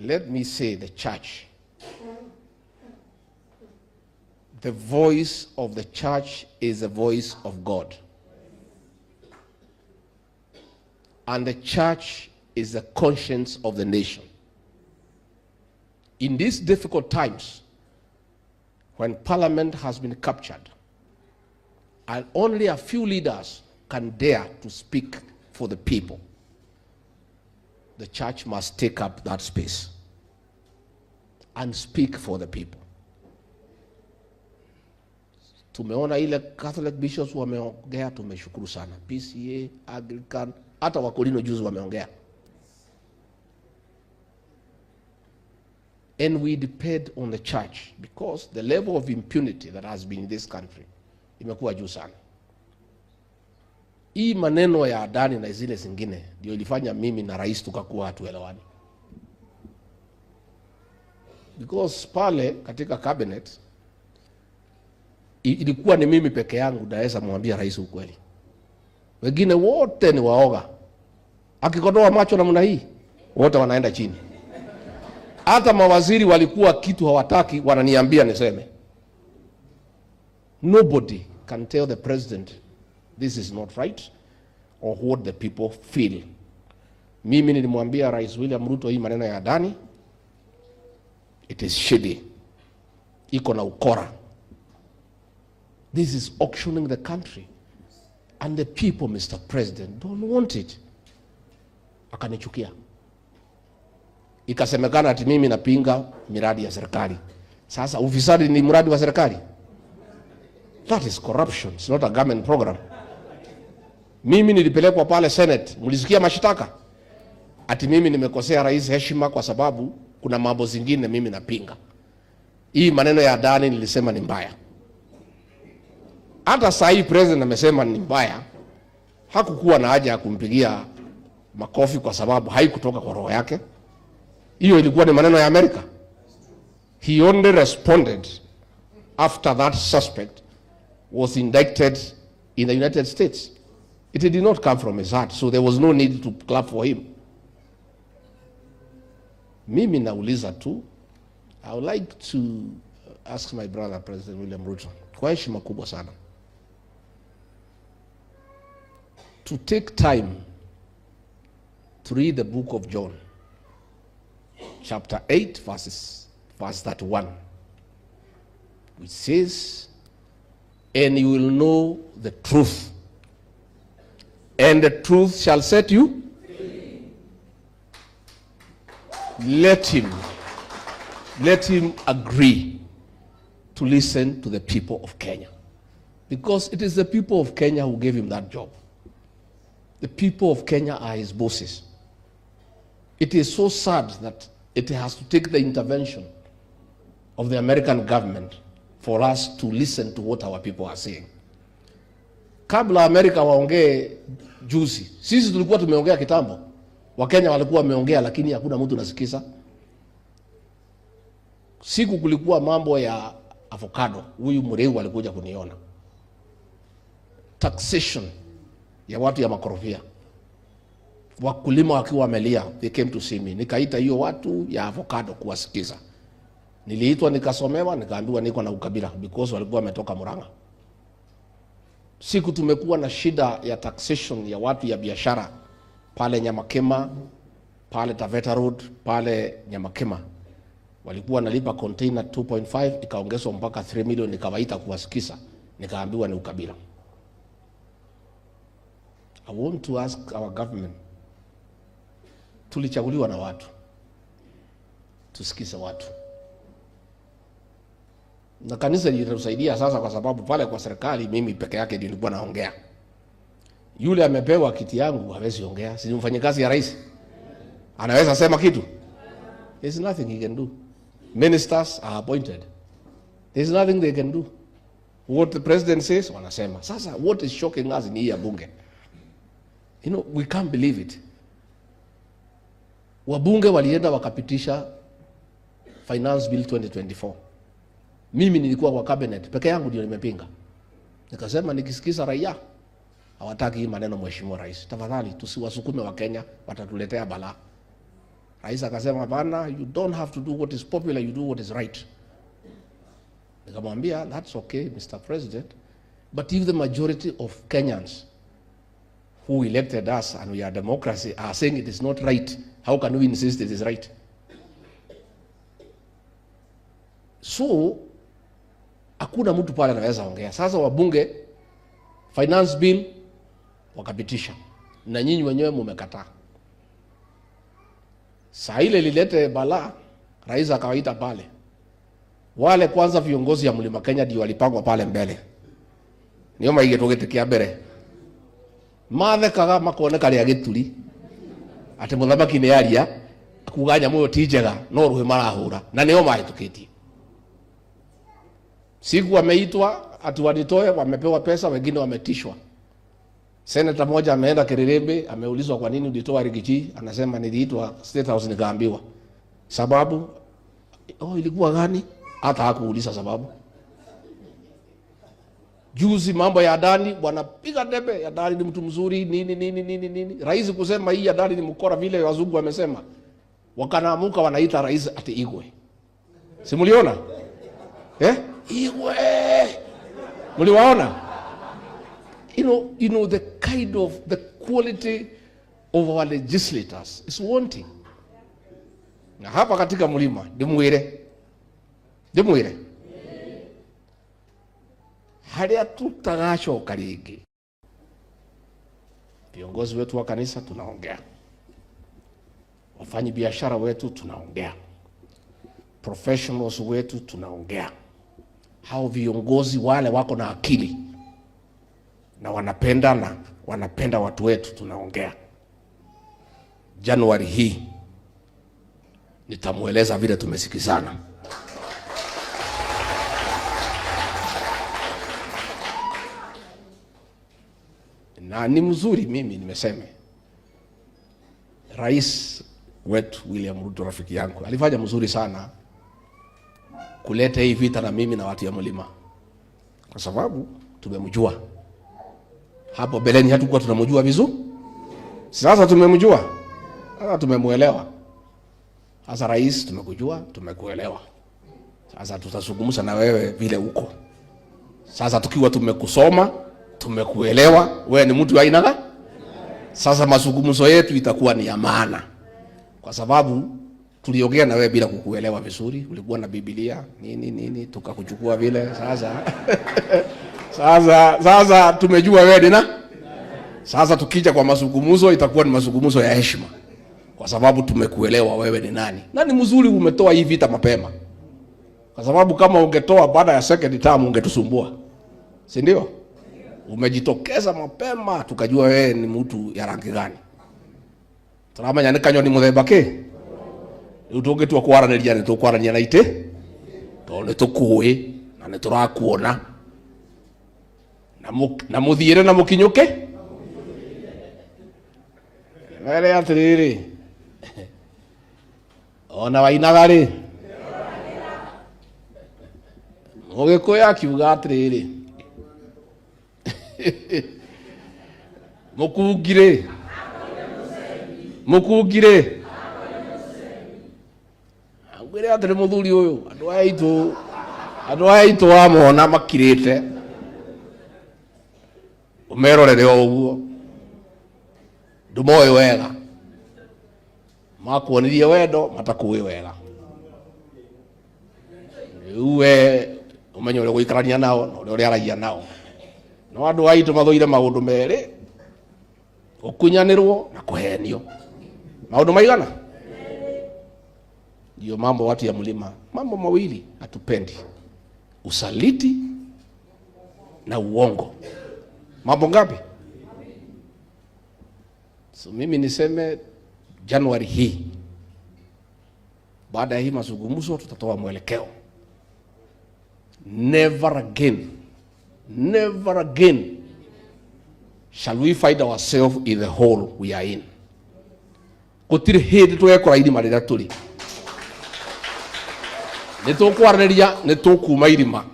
Let me say the church. The voice of the church is the voice of God. And the church is the conscience of the nation. In these difficult times, when parliament has been captured, and only a few leaders can dare to speak for the people, the church must take up that space and speak for the people. Tumeona ile Catholic bishops wameongea, tumeshukuru sana. PCA, Anglican, hata Wakorino juzi wameongea. And we depend on the church because the level of impunity that has been in this country imekuwa juu sana. Hii maneno ya Adani na zile zingine ndio ilifanya mimi na rais tukakuwa hatuelewani. Because pale katika cabinet ilikuwa ni mimi peke yangu naweza mwambia rais ukweli. Wengine wote ni waoga. Akikodoa macho namna hii, wote wanaenda chini. Hata mawaziri walikuwa kitu hawataki, wananiambia niseme. Nobody can tell the president this is not right or what the people feel. Mimi nilimwambia Rais William Ruto hii maneno ya Adani, it is shady. Iko na ukora. This is auctioning the country. And the people, Mr. President, don't want it. Akanichukia. Ikasemekana ati mimi napinga miradi ya serikali. Sasa ufisadi ni mradi wa serikali? That is corruption. It's not a government program. Mimi nilipelekwa pale Senate, mlisikia mashtaka ati mimi nimekosea rais heshima kwa sababu kuna mambo zingine mimi napinga. Hii maneno ya Adani nilisema ni mbaya. Hata saa hii president amesema ni mbaya, hakukuwa na haja ya kumpigia makofi kwa sababu haikutoka kwa roho yake. Hiyo ilikuwa ni maneno ya Amerika. He only responded after that suspect was indicted in the United States. It did not come from his heart, so there was no need to clap for him. Mimi nauliza tu, I would like to ask my brother President William Ruto kwa heshima kubwa sana to take time to read the book of John chapter 8 verse 31, which says, and you will know the truth, and the truth shall set you free. Let him agree to listen to the people of Kenya, because it is the people of Kenya who gave him that job. The people of Kenya are his bosses. It is so sad that it has to take the intervention of the American government for us to listen to what our people are saying. Kabla Amerika waongee juzi, sisi tulikuwa tumeongea kitambo. Wakenya walikuwa wameongea, lakini hakuna mtu anasikiza. Siku kulikuwa mambo ya avocado, huyu Mureu alikuja kuniona. Taxation ya watu ya makorofia, wakulima wakiwa wamelia, they came to see me. Nikaita hiyo watu ya avocado kuwasikiza. Niliitwa nikasomewa, nikaambiwa niko na ukabila because walikuwa wametoka Murang'a. Siku tumekuwa na shida ya taxation ya watu ya biashara pale Nyamakema, pale Taveta Road, pale Nyamakema. Walikuwa wanalipa container 2.5 ikaongezwa mpaka 3 million, nikawaita kuwasikiza, nikaambiwa ni ukabila. I want to ask our government, tulichaguliwa na watu, tusikize watu. Na kanisa litatusaidia sasa, kwa sababu pale kwa serikali mimi peke yake ndio nilikuwa naongea. Yule amepewa kiti yangu hawezi ongea, si ni mfanyikazi ya rais? Anaweza sema kitu? There's nothing he can do. Ministers are appointed. There's nothing they can do. What the president says, wanasema. Sasa what is shocking us ni hii ya bunge. We can't believe it. Wabunge walienda wakapitisha Finance Bill 2024. Mimi nilikuwa kwa cabinet peke yangu ndio nimepinga. Nikasema nikisikiza raia hawataki hii maneno, Mheshimiwa Rais, tafadhali tusiwasukume wa Kenya, watatuletea balaa. Rais akasema bana, you don't have to do what is popular, you do what is right. Nikamwambia that's okay Mr. President, but if the majority of Kenyans who elected us and we are democracy are saying it is not right, how can we insist it is right? So hakuna mtu pale anaweza ongea. Sasa wabunge finance bill wakapitisha, na nyinyi wenyewe mumekataa. Saa ile lilete balaa, rais akawaita pale wale kwanza viongozi ya Mlima Kenya ndio walipangwa pale mbele, nio maigĩtwo gĩtĩ kĩa mbere, mathekaga makoneka rĩa gĩturi atĩ mũthamaki nĩ aria kuga nyamũ ĩyo ti njega no rũhĩ marahũra, na nĩo mahĩtũkĩtie. Siku wameitwa ati wanitoe, wamepewa pesa, wengine wametishwa. Seneta moja ameenda Kererembe, ameulizwa kwa nini ulitoa Riggy G, anasema niliitwa State House nikaambiwa. Sababu oh, ilikuwa gani? Hata hakuuliza sababu. Juzi mambo ya Adani, wanapiga debe, Adani ni mtu mzuri nini nini nini nini. Rais kusema hii Adani ni mkora vile wazungu wamesema. Wakanaamuka wanaita rais ati Igwe. Si mliona? Eh? Igwe. Mliwaona? You know the kind of the quality of our legislators is wanting. Na hapa katika mlima ndimwire. Ndimwire. Haria tutagacoka ringi. Viongozi wetu wa kanisa tunaongea, wafanyi biashara wetu tunaongea, professionals wetu tunaongea. Hao viongozi wale wako na akili na wanapenda na wanapenda watu wetu tunaongea. Januari hii nitamueleza vile tumesikizana. Na ni mzuri, mimi nimesema Rais wetu William Ruto rafiki yangu alifanya mzuri sana kuleta hii vita na mimi na watu ya mlima, kwa sababu tumemjua. Hapo beleni hatukuwa tunamjua vizuri, sasa tumemjua, sasa tumemuelewa. Sasa rais, tumekujua, tumekuelewa. Sasa tutazungumza na wewe vile uko sasa, tukiwa tumekusoma, tumekuelewa, wewe ni mtu aina gani. Sasa mazungumzo yetu itakuwa ni ya maana, kwa sababu tuliongea na wewe bila kukuelewa vizuri. Ulikuwa na Biblia nini nini, tukakuchukua vile. Sasa sasa tumejua wewe ni na. Sasa tukija kwa mazungumzo itakuwa ni mazungumzo ya heshima, kwa sababu tumekuelewa wewe ni nani. Na ni mzuri umetoa hii vita mapema, kwa sababu kama ungetoa baada ya second term ungetusumbua, si ndio? Umejitokeza mapema tukajua wewe ni mtu ya rangi gani. Turamenya ni kanyoni muthemba ki riu tungitua kwaraniria ni tukwarania na ite tondu ni tukui na ni turakuona na muthiire na mukinyuke mere atiriri ona wainaga ri Mugikuyu akiuga atiriri mukungire mukungire ngwire atiri muthuri uyu andu aya aitu wamona makirite umerorere o uguo ndumoĩ wega makuonirie wendo matakuĩ wega rĩu we umenye ũrĩa ũgũikarania nao na ũrĩa ũrĩaragia nao. No andũ aitũ mathũire maũndũ merĩ, gũkunyanĩrwo na kũhenio. Maũndũ maigana? Ndio mambo watu ya mlima, mambo mawili hatupendi: usaliti na uongo. Mambo ngapi? So mimi niseme Januari hii, baada ya hii mazungumzo, tutatoa mwelekeo. Never again, never again shall we find ourselves in the hole we are in. Gũtirĩ hĩndĩ tũgekora irima rĩrĩa tũrĩ. Nĩ tũkwarĩrĩria, nĩ tũkuma irima,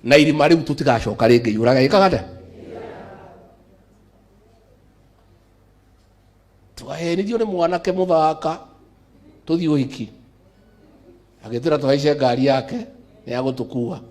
na irima rĩu tũtigacoka rĩngĩ. Yũraga ĩkaga atĩa? Twahenirio nĩ mwanake mũthaka Tũthiĩ ũhiki. Agĩtwĩra tũhaice ngari yake nĩ agũtũkua.